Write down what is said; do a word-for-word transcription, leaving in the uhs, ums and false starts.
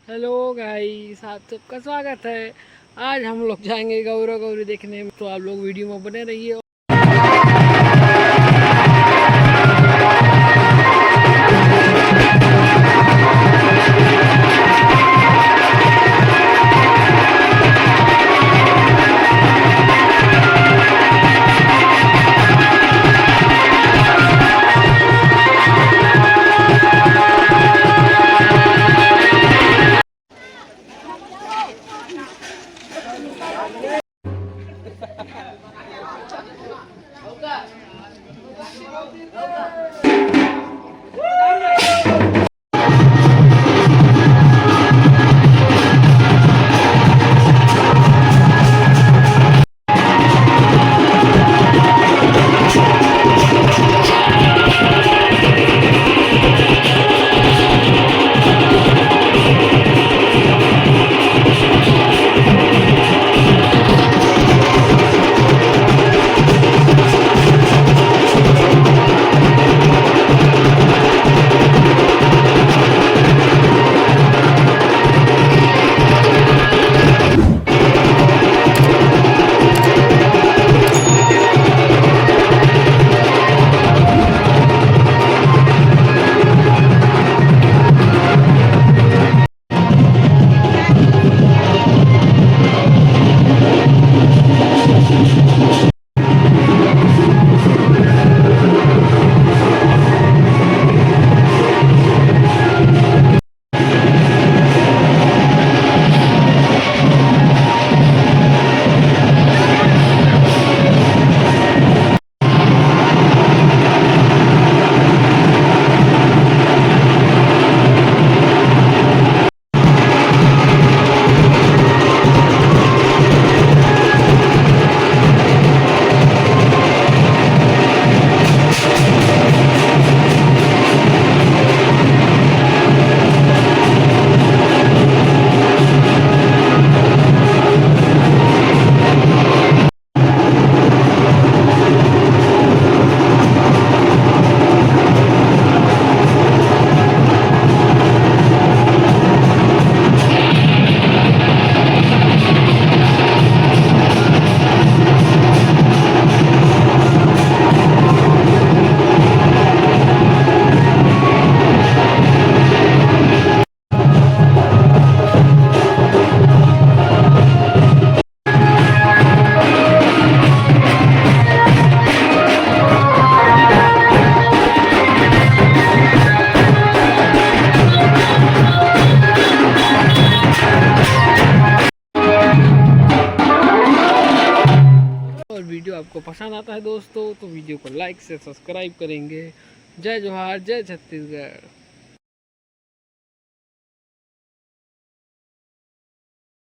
Hello गाइस, आप सबका स्वागत है। आज हम लोग जाएंगे गौरा गौरी देखने, तो आप लोग वीडियो में बने रहिए। और वीडियो आपको पसंद आता है दोस्तों, तो वीडियो को लाइक से सब्सक्राइब करेंगे। जय जोहार, जय छत्तीसगढ़।